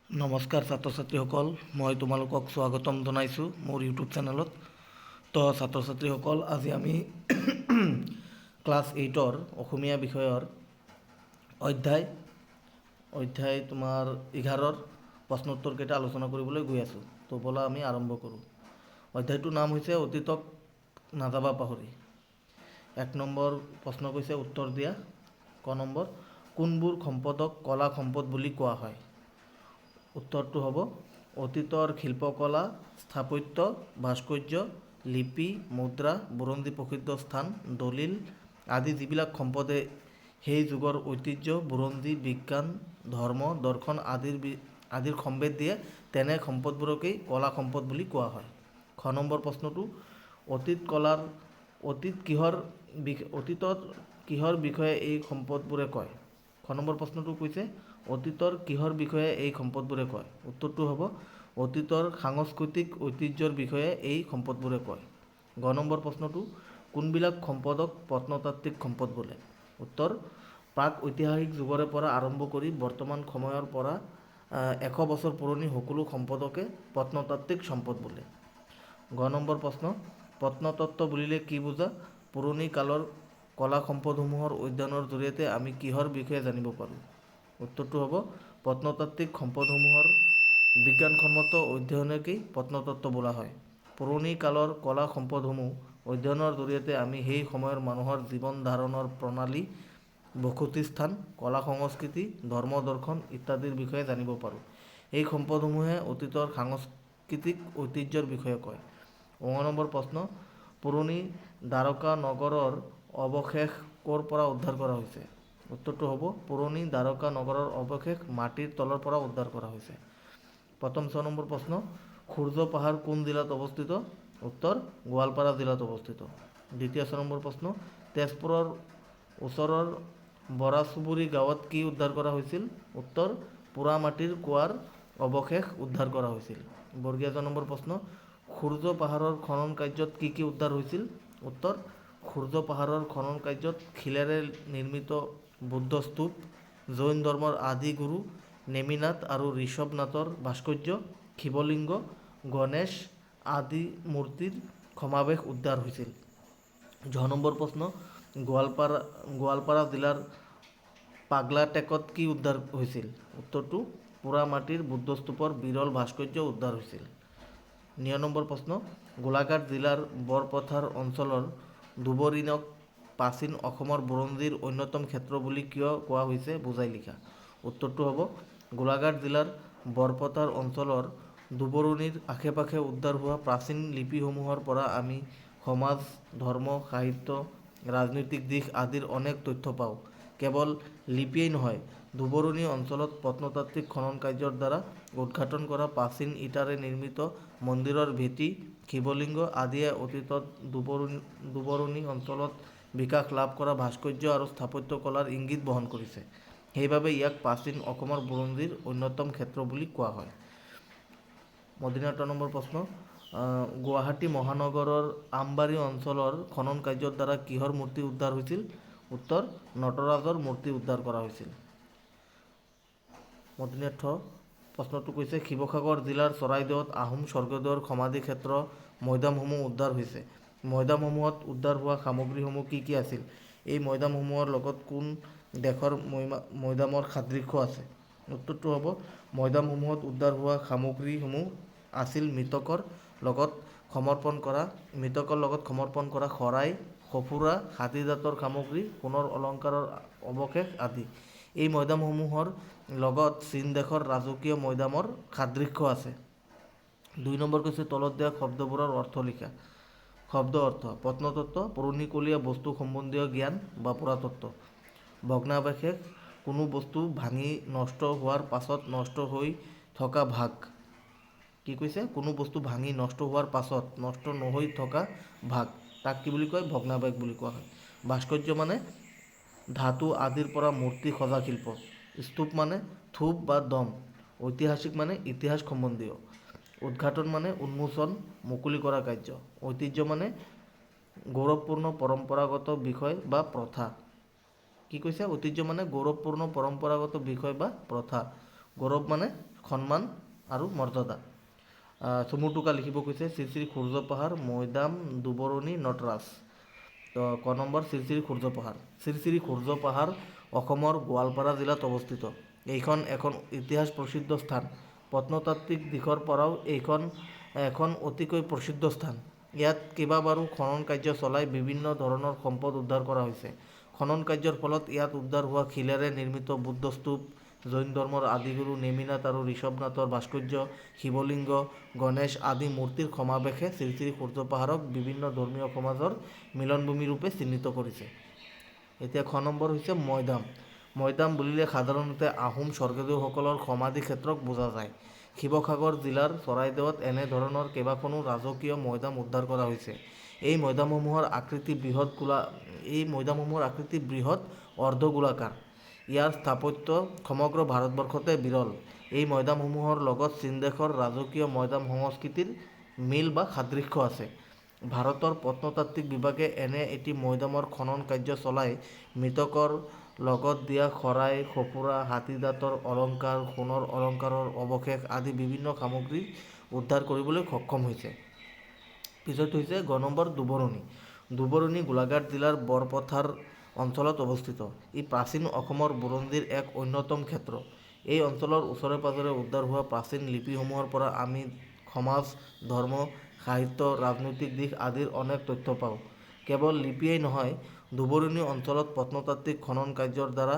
নমস্কাৰ ছাত্ৰ ছাত্ৰীসকল, মই তোমালোকক স্বাগতম জনাইছোঁ মোৰ ইউটিউব চেনেলত। তো ছাত্ৰ ছাত্ৰীসকল, আজি আমি ক্লাছ এইটৰ অসমীয়া বিষয়ৰ অধ্যায় তোমাৰ 11ৰ প্ৰশ্নোত্তৰকেইটা আলোচনা কৰিবলৈ গৈ আছোঁ। তো ব'লা, আমি আৰম্ভ কৰোঁ। অধ্যায়টোৰ নাম হৈছে অতীতক নাযাবা পাহৰি। 1 নম্বৰ প্ৰশ্ন কৈছে, উত্তৰ দিয়া। ক নম্বৰ, কোনবোৰ সম্পদক কলা সম্পদ বুলি কোৱা হয়? উত্তৰটো হ'ব, অতীতৰ শিল্পকলা, স্থাপত্য, ভাস্কৰ্য, লিপি, মুদ্ৰা, বুৰঞ্জী প্ৰসিদ্ধ স্থান, দলিল আদি যিবিলাক সম্পদে সেই যুগৰ ঐতিহ্য, বুৰঞ্জী, বিজ্ঞান, ধৰ্ম, দৰ্শন আদিৰ সম্ভেদ দিয়ে, তেনে সম্পদবোৰকেই কলা সম্পদ বুলি কোৱা হয়। খ নম্বৰ প্ৰশ্নটো, অতীত কলাৰ অতীত কিহৰ অতীতত কিহৰ বিষয়ে এই সম্পদবোৰে কয়? খ নম্বৰ প্ৰশ্নটো কৈছে, অতীতৰ কিহৰ বিষয়ে এই সম্পদবোৰে কয়? উত্তৰটো হ'ব, অতীতৰ সাংস্কৃতিক ঐতিহ্যৰ বিষয়ে এই সম্পদবোৰে কয়। গ নম্বৰ প্ৰশ্নটো, কোনবিলাক সম্পদক প্ৰত্নতাত্ত্বিক সম্পদ বোলে? উত্তৰ, প্ৰাক ঐতিহাসিক যুগৰে পৰা আৰম্ভ কৰি বৰ্তমান সময়ৰ পৰা 100 বছৰ পুৰণি সকলো সম্পদকে প্ৰত্নতাত্ত্বিক সম্পদ বোলে। গ নম্বৰ প্ৰশ্ন, প্ৰত্নতত্ত্ব বুলিলে কি বুজা? পুৰণি কালৰ কলা সম্পদসমূহৰ অধ্যয়নৰ জৰিয়তে আমি কিহৰ বিষয়ে জানিব পাৰোঁ? উত্তৰটো হ'ব, প্ৰত্নতাত্ত্বিক সম্পদসমূহৰ বিজ্ঞানসন্মত অধ্যয়নকেই প্ৰত্নতত্ত্ব বোলা হয়। পুৰণি কালৰ কলা সম্পদসমূহ অধ্যয়নৰ জৰিয়তে আমি সেই সময়ৰ মানুহৰ জীৱন ধাৰণৰ প্ৰণালী, বসতিস্থান, কলা সংস্কৃতি, ধৰ্ম দৰ্শন ইত্যাদিৰ বিষয়ে জানিব পাৰোঁ। এই সম্পদসমূহে অতীতৰ সাংস্কৃতিক ঐতিহ্যৰ বিষয়ে কয়। ঙ নম্বৰ প্ৰশ্ন, পুৰণি দ্বাৰকা নগৰৰ অৱশেষ ক'ৰ পৰা উদ্ধাৰ কৰা হৈছে? উত্তৰটো হ'ব, পুৰণি দ্বাৰকা নগৰৰ অৱশেষ মাটিৰ তলৰ পৰা উদ্ধাৰ কৰা হৈছে। প্ৰথম 6 নম্বৰ প্ৰশ্ন, সূৰ্য পাহাৰ কোন জিলাত অৱস্থিত? উত্তৰ, গোৱালপাৰা জিলাত অৱস্থিত। দ্বিতীয় 6 নম্বৰ প্ৰশ্ন, তেজপুৰৰ ওচৰৰ বৰাচুবুৰী গাঁৱত কি উদ্ধাৰ কৰা হৈছিল? উত্তৰ, পোৰা মাটিৰ কুঁৱাৰ অৱশেষ উদ্ধাৰ কৰা হৈছিল। বৰ্গীয়া জ নম্বৰ প্ৰশ্ন, সূৰ্য পাহাৰৰ খনন কাৰ্যত কি কি উদ্ধাৰ হৈছিল? উত্তৰ, সূৰ্য পাহাৰৰ খনন কাৰ্যত শিলেৰে নিৰ্মিত বৌদ্ধ স্তূপ, জৈন ধৰ্মৰ আদি গুৰু নেমিনাথ আৰু ঋষভনাথৰ ভাস্কৰ্য, শিৱলিংগ, গণেশ আদি মূৰ্তিৰ সমাৱেশ উদ্ধাৰ হৈছিল। ঝ নম্বৰ প্ৰশ্ন, গোৱালপাৰা জিলাৰ পাগলাটেকত কি উদ্ধাৰ হৈছিল? উত্তৰটো, পোৰা মাটিৰ বৌদ্ধ স্তূপৰ বিৰল ভাস্কৰ্য উদ্ধাৰ হৈছিল। নিয় নম্বৰ প্ৰশ্ন, গোলাঘাট জিলাৰ বৰপথাৰ অঞ্চলৰ দুবৰিণক প্ৰাচীন অসমৰ বুৰঞ্জীৰ অন্যতম ক্ষেত্ৰ বুলি কিয় কোৱা হৈছে, বুজাই লিখা। উত্তৰটো হ'ব, গোলাঘাট জিলাৰ বৰপথাৰ অঞ্চলৰ দুবৰণিৰ আশে পাশে উদ্ধাৰ হোৱা প্ৰাচীন লিপিসমূহৰ পৰা আমি সমাজ, ধৰ্ম, সাহিত্য, ৰাজনৈতিক দিশ আদিৰ অনেক তথ্য পাওঁ। কেৱল লিপিয়েই নহয়, দুবৰণি অঞ্চলত প্ৰত্নতাত্ত্বিক খনন কাৰ্যৰ দ্বাৰা উদ্ঘাটন কৰা প্ৰাচীন ইটাৰে নিৰ্মিত মন্দিৰৰ ভেটি, শিৱলিংগ আদিয়ে অতীতত দুবৰণি অঞ্চলত বিকাশ লাভ কৰা ভাস্কৰ্য আৰু স্থাপত্য কলাৰ ইংগিত বহন কৰিছে। সেইবাবে ইয়াক প্ৰাচীন অসমৰ বুৰঞ্জীৰ অন্যতম ক্ষেত্ৰ বুলি কোৱা হয়। মদিনা ট নম্বৰ প্ৰশ্ন, গুৱাহাটী মহানগৰৰ আমবাৰী অঞ্চলৰ খনন কাৰ্যৰ দ্বাৰা কিহৰ মূৰ্তি উদ্ধাৰ হৈছিল? উত্তৰ, নটৰাজৰ মূৰ্তি উদ্ধাৰ কৰা হৈছিল। মদিনা ঠ প্ৰশ্নটো কৈছে, শিৱসাগৰ জিলাৰ চৰাইদেউত আহোম স্বৰ্গদেউৰ সমাধি ক্ষেত্ৰ মৈদামসমূহ উদ্ধাৰ হৈছে। মৈদামসমূহত উদ্ধাৰ হোৱা সামগ্ৰীসমূহ কি কি আছিল? এই মৈদামসমূহৰ লগত কোন দেশৰ মৈদামৰ সাদৃশ্য আছে? উত্তৰটো হ'ব, মৈদামসমূহত উদ্ধাৰ হোৱা সামগ্ৰীসমূহ আছিল মৃতকৰ লগত সমৰ্পণ কৰা শৰাই, সঁফুৰা, হাতী দাঁতৰ সামগ্ৰী, সোণৰ অলংকাৰৰ অৱশেষ আদি। এই মৈদামসমূহৰ লগত চীন দেশৰ ৰাজকীয় মৈদামৰ সাদৃশ্য আছে। 2 নম্বৰ কৈছে, তলত দিয়া শব্দবোৰৰ অৰ্থ লিখা। শব্দ অৰ্থ, প্ৰত্নতত্ত্ব, পুৰণিকলীয়া বস্তু সম্বন্ধীয় জ্ঞান বা পুৰাতত্ত্ব। ভগ্নাৱশেষ, কোনো বস্তু ভাঙি নষ্ট হোৱাৰ পাছত নষ্ট হৈ থকা ভাগ। কি কৈছে? কোনো বস্তু ভাঙি নষ্ট হোৱাৰ পাছত নষ্ট নহৈ থকা ভাগ, তাক কি বুলি কয়? ভগ্নাৱশেষ বুলি কোৱা হয়। ভাস্কৰ্য মানে ধাতু আদিৰ পৰা মূৰ্তি সজা শিল্প। স্তূপ মানে থূপ বা দম। ঐতিহাসিক মানে ইতিহাস সম্বন্ধীয়। উদ্ঘাটন মানে উন্মোচন, মুকলি কৰা কাৰ্য। ঐতিহ্য মানে গৌৰৱপূৰ্ণ পৰম্পৰাগত বিষয় বা প্ৰথা। কি কৈছে? ঐতিহ্য মানে গৌৰৱপূৰ্ণ পৰম্পৰাগত বিষয় বা প্ৰথা। গৌৰৱ মানে সন্মান আৰু মৰ্যাদা। চমু টোকা লিখিব কৈছে, শ্ৰী শ্ৰী সূৰ্য পাহাৰ, মৈদাম, দুবৰণি, নটৰাজ। তো ক নম্বৰ শ্ৰী শ্ৰী সূৰ্য পাহাৰ। শ্ৰী শ্ৰী সূৰ্য পাহাৰ অসমৰ গোৱালপাৰা জিলাত অৱস্থিত। এইখন এখন ইতিহাস প্ৰসিদ্ধ স্থান। প্ৰত্নতাত্ত্বিক দিশৰ পৰাও এইখন এখন অতিকৈ প্ৰসিদ্ধ স্থান। ইয়াত কেইবাবাৰো খনন কাৰ্য চলাই বিভিন্ন ধৰণৰ সম্পদ উদ্ধাৰ কৰা হৈছে। খনন কাৰ্যৰ ফলত ইয়াত উদ্ধাৰ হোৱা শিলেৰে নিৰ্মিত বুদ্ধ স্তূপ, জৈন ধৰ্মৰ আদিগুৰু নেমিনাথ আৰু ঋষভনাথৰ ভাস্কৰ্য, শিৱলিংগ, গণেশ আদি মূৰ্তিৰ সমাৱেশে শ্ৰী শ্ৰী সূৰ্য পাহাৰক বিভিন্ন ধৰ্মীয় সমাজৰ মিলনভূমি ৰূপে চিহ্নিত কৰিছে। এতিয়া খ নম্বৰ হৈছে মৈদাম। মৈদাম বুলিলে সাধাৰণতে আহোম স্বৰ্গদেউসকলৰ সমাধি ক্ষেত্ৰক বুজা যায়। শিৱসাগৰ জিলাৰ চৰাইদেউত এনে ধৰণৰ কেইবাখনো ৰাজকীয় মৈদাম উদ্ধাৰ কৰা হৈছে। এই মৈদামসমূহৰ আকৃতি বৃহৎ গোলা এই মৈদামসমূহৰ আকৃতি বৃহৎ অৰ্ধগোলাকাৰ। ইয়াৰ স্থাপত্য সমগ্ৰ ভাৰতবৰ্ষতে বিৰল। এই মৈদামসমূহৰ লগত চীনদেশৰ ৰাজকীয় মৈদাম সংস্কৃতিৰ মিল বা সাদৃশ্য আছে। ভাৰতৰ প্ৰত্নতাত্ত্বিক বিভাগে এনে এটি মৈদামৰ খনন কাৰ্য চলাই মৃতকৰ লগত দিয়া শৰাই, সঁফুৰা, হাতী দাঁতৰ অলংকাৰ, সোণৰ অলংকাৰৰ অৱশেষ আদি বিভিন্ন সামগ্ৰী উদ্ধাৰ কৰিবলৈ সক্ষম হৈছে। পিছত হৈছে গ নম্বৰ দুবৰণি। দুবৰণি গোলাঘাট জিলাৰ বৰপথাৰ অঞ্চলত অৱস্থিত। ই প্ৰাচীন অসমৰ বুৰঞ্জীৰ এক অন্যতম ক্ষেত্ৰ। এই অঞ্চলৰ ওচৰে পাজৰে উদ্ধাৰ হোৱা প্ৰাচীন লিপিসমূহৰ পৰা আমি সমাজ, ধৰ্ম, সাহিত্য, ৰাজনৈতিক দিশ আদিৰ অনেক তথ্য পাওঁ। কেৱল লিপিয়েই নহয়, দুবৰণি অঞ্চলত প্ৰত্নতাত্ত্বিক খনন কাৰ্যৰ দ্বাৰা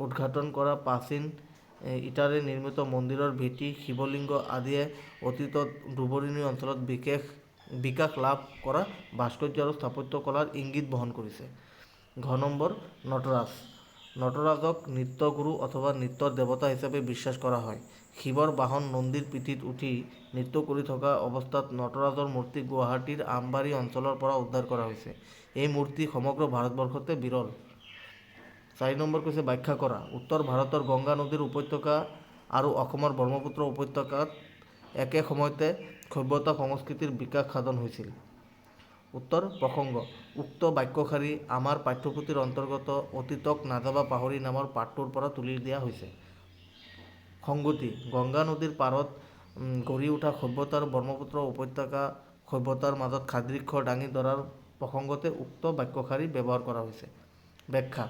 উদ্ঘাটন কৰা প্ৰাচীন ইটাৰে নিৰ্মিত মন্দিৰৰ ভেটি, শিৱলিংগ আদিয়ে অতীতত দুবৰণি অঞ্চলত বিশেষ বিকাশ লাভ কৰা ভাস্কৰ্য আৰু স্থাপত্য কলাৰ ইংগিত বহন কৰিছে। ঘ নম্বৰ নটৰাজ। নটৰাজক নৃত্যগুৰু অথবা নৃত্যৰ দেৱতা হিচাপে বিশ্বাস কৰা হয়। শিৱৰ বাহন নন্দীৰ পিঠিত উঠি নৃত্য কৰি থকা অৱস্থাত নটৰাজৰ মূৰ্তি গুৱাহাটীৰ আমবাৰী অঞ্চলৰ পৰা উদ্ধাৰ কৰা হৈছে। এই মূৰ্তি সমগ্ৰ ভাৰতবৰ্ষতে বিৰল। 4 নম্বৰ কৈছে ব্যাখ্যা কৰা। উত্তৰ ভাৰতৰ গংগা নদীৰ উপত্যকা আৰু অসমৰ ব্ৰহ্মপুত্ৰ উপত্যকাত একে সময়তে সভ্যতা সংস্কৃতিৰ বিকাশ সাধন হৈছিল। উত্তৰ প্ৰসংগ। উক্ত বাক্যশাৰী আমাৰ পাঠ্যপুথিৰ অন্তৰ্গত অতীতক নাযাবা পাহৰি নামৰ পাঠটোৰ পৰা তুলি দিয়া হৈছে। সংগতি। গংগা নদীৰ পাৰত গঢ়ি উঠা সভ্যতা আৰু ব্ৰহ্মপুত্ৰ উপত্যকা সভ্যতাৰ মাজত সাদৃশ্য দাঙি ধৰাৰ প্ৰসংগতে উক্ত বাক্যশাৰী ব্যৱহাৰ কৰা হৈছে। ব্যাখ্যা।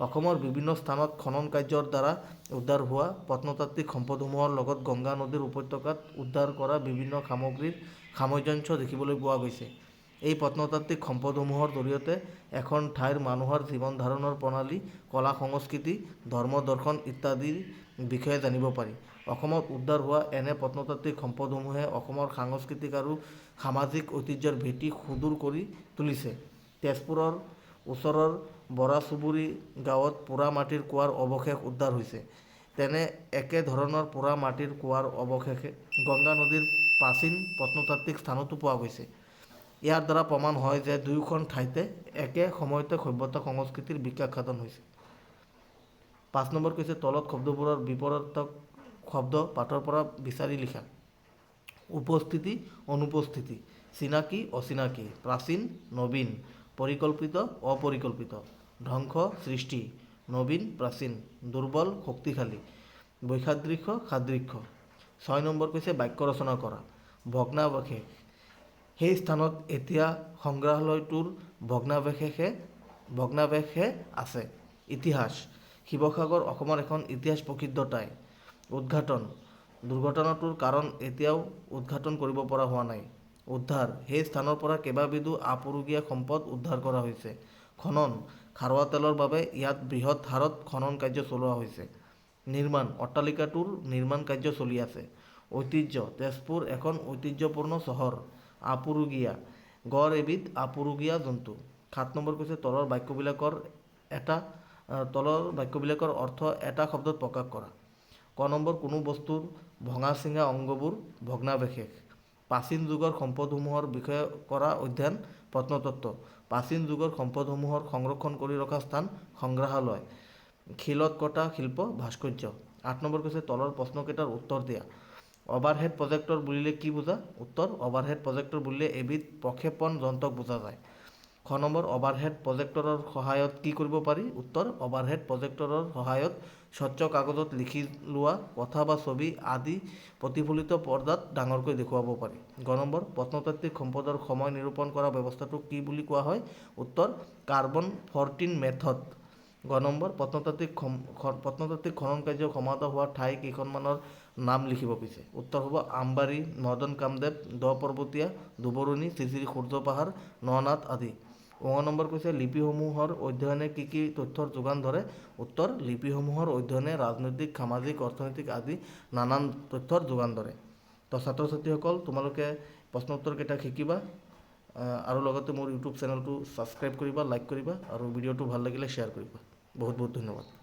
অসমৰ বিভিন্ন স্থানত খনন কাৰ্যৰ দ্বাৰা উদ্ধাৰ হোৱা প্ৰত্নতাত্ত্বিক সম্পদসমূহৰ লগত গংগা নদীৰ উপত্যকাত উদ্ধাৰ কৰা বিভিন্ন সামগ্ৰীৰ সামঞ্জস্য দেখিবলৈ পোৱা গৈছে। এই প্ৰত্নতাত্ত্বিক সম্পদসমূহৰ জৰিয়তে এখন ঠাইৰ মানুহৰ জীৱন ধাৰণৰ প্ৰণালী, কলা সংস্কৃতি, ধৰ্ম দৰ্শন ইত্যাদিৰ বিষয়ে জানিব পাৰি। অসমত উদ্ধাৰ হোৱা এনে প্ৰত্নতাত্ত্বিক সম্পদসমূহে অসমৰ সাংস্কৃতিক আৰু সামাজিক ঐতিহ্যৰ ভেটি সুদৃঢ় কৰি তুলিছে। তেজপুৰৰ ওচৰৰ বৰাচুবুৰী গাঁৱত পোৰা মাটিৰ কুঁৱাৰ অৱশেষ উদ্ধাৰ হৈছে। তেনে একে ধৰণৰ পোৰা মাটিৰ কুঁৱাৰ অৱশেষ গংগা নদীৰ প্ৰাচীন প্ৰত্নতাত্ত্বিক স্থানতো পোৱা গৈছে। ইয়াৰ দ্বাৰা প্ৰমাণ হয় যে দুয়োখন ঠাইতে একে সময়তে সভ্যতা সংস্কৃতিৰ বিকাশ সাধন হৈছে। 5 নম্বৰ কৈছে তলত শব্দবোৰৰ বিপৰীতাৰ্থক শব্দ পাঠৰ পৰা বিচাৰি লিখা। উপস্থিতি, অনুপস্থিতি, চিনাকি, অচিনাকি, প্ৰাচীন, নবীন, পৰিকল্পিত, অপৰিকল্পিত, ধ্বংস, সৃষ্টি, নবীন, প্ৰাচীন, দুৰ্বল, শক্তিশালী, বৈসাদৃশ্য, সাদৃশ্য। 6 নম্বৰ কৈছে বাক্য ৰচনা কৰা। ভগ্নাৱশেষ। সেই স্থানত এতিয়া সংগ্ৰহালয়টোৰ ভগ্নাৱশেষহে আছে। ইতিহাস। শিৱসাগৰ অসমৰ এখন ইতিহাস প্ৰসিদ্ধ ঠাই। উদ্ঘাটন। দুৰ্ঘটনাটোৰ কাৰণ এতিয়াও উদ্ঘাটন কৰিব পৰা হোৱা নাই। উদ্ধাৰ। সেই স্থানৰ পৰা কেইবাবিধো আপুৰুগীয়া সম্পদ উদ্ধাৰ কৰা হৈছে। খনন। খাৰুৱা তেলৰ বাবে ইয়াত বৃহৎ হাৰত খনন কাৰ্য চলোৱা হৈছে। নিৰ্মাণ। অট্টালিকাটোৰ নিৰ্মাণ কাৰ্য চলি আছে। ঐতিহ্য। তেজপুৰ এখন ঐতিহ্যপূৰ্ণ চহৰ। আপুৰুগীয়া। গড় এবিধ আপুৰুগীয়া জন্তু। 7 নম্বৰ কৈছে তলৰ বাক্যবিলাকৰ অৰ্থ এটা শব্দত প্ৰকাশ কৰা। ক নম্বৰ কোনো বস্তুৰ ভঙা চিঙা অংগবোৰ ভগ্নাৱশেষ। প্ৰাচীন যুগৰ সম্পদসমূহৰ বিষয়ে কৰা অধ্যয়ন প্ৰত্নতত্ত্ব। প্ৰাচীন যুগৰ সম্পদসমূহৰ সংৰক্ষণ কৰি ৰখা স্থান সংগ্ৰহালয়। শিলত কটা শিল্প ভাস্কৰ্য। 8 নম্বৰ কৈছে তলৰ প্ৰশ্নকেইটাৰ উত্তৰ দিয়া। অভাৰহেড প্ৰজেক্টৰ বুলিলে কি বুজা? উত্তৰ, অভাৰহেড প্ৰজেক্টৰ বুলিলে এবিধ প্ৰক্ষেপণ যন্ত্ৰক বুজা যায়। খ নম্বৰ, অভাৰহেড প্ৰজেক্টৰৰ সহায়ত কি কৰিব পাৰি? উত্তৰ, অভাৰহেড প্ৰজেক্টৰৰ সহায়ত স্বচ্ছ কাগজত লিখি লোৱা কথা বা ছবি আদি প্ৰতিফলিত পৰ্দাত ডাঙৰকৈ দেখুৱাব পাৰি। গ নম্বৰ, প্ৰত্নতাত্ত্বিক সম্পদৰ সময় নিৰূপণ কৰা ব্যৱস্থাটোক কি বুলি কোৱা হয়? উত্তৰ, কাৰ্বন 14 মেথড। গ নম্বৰ, প্ৰত্নতাত্ত্বিক খনন কাৰ্য সমাধা হোৱা ঠাই কেইখনমানৰ নাম লিখিব কৈছে। উত্তৰ হ'ব আমবাৰী, মদন কামদেৱ, দ পৰ্বতীয়া, দুবৰণি, শ্ৰী সূৰ্য পাহাৰ, ননাথ আদি। ঙ নম্বৰ কৈছে, লিপিসমূহৰ অধ্যয়নে কি কি তথ্যৰ যোগান ধৰে? উত্তৰ, লিপিসমূহৰ অধ্যয়নে ৰাজনৈতিক, সামাজিক, অৰ্থনৈতিক আদি নানান তথ্যৰ যোগান ধৰে। তো ছাত্ৰ ছাত্ৰীসকল, তোমালোকে প্ৰশ্ন উত্তৰকেইটা শিকিবা আৰু লগতে মোৰ ইউটিউব চেনেলটো ছাবস্ক্ৰাইব কৰিবা, লাইক কৰিবা আৰু ভিডিঅ'টো ভাল লাগিলে শ্বেয়াৰ কৰিবা। বহুত বহুত ধন্যবাদ।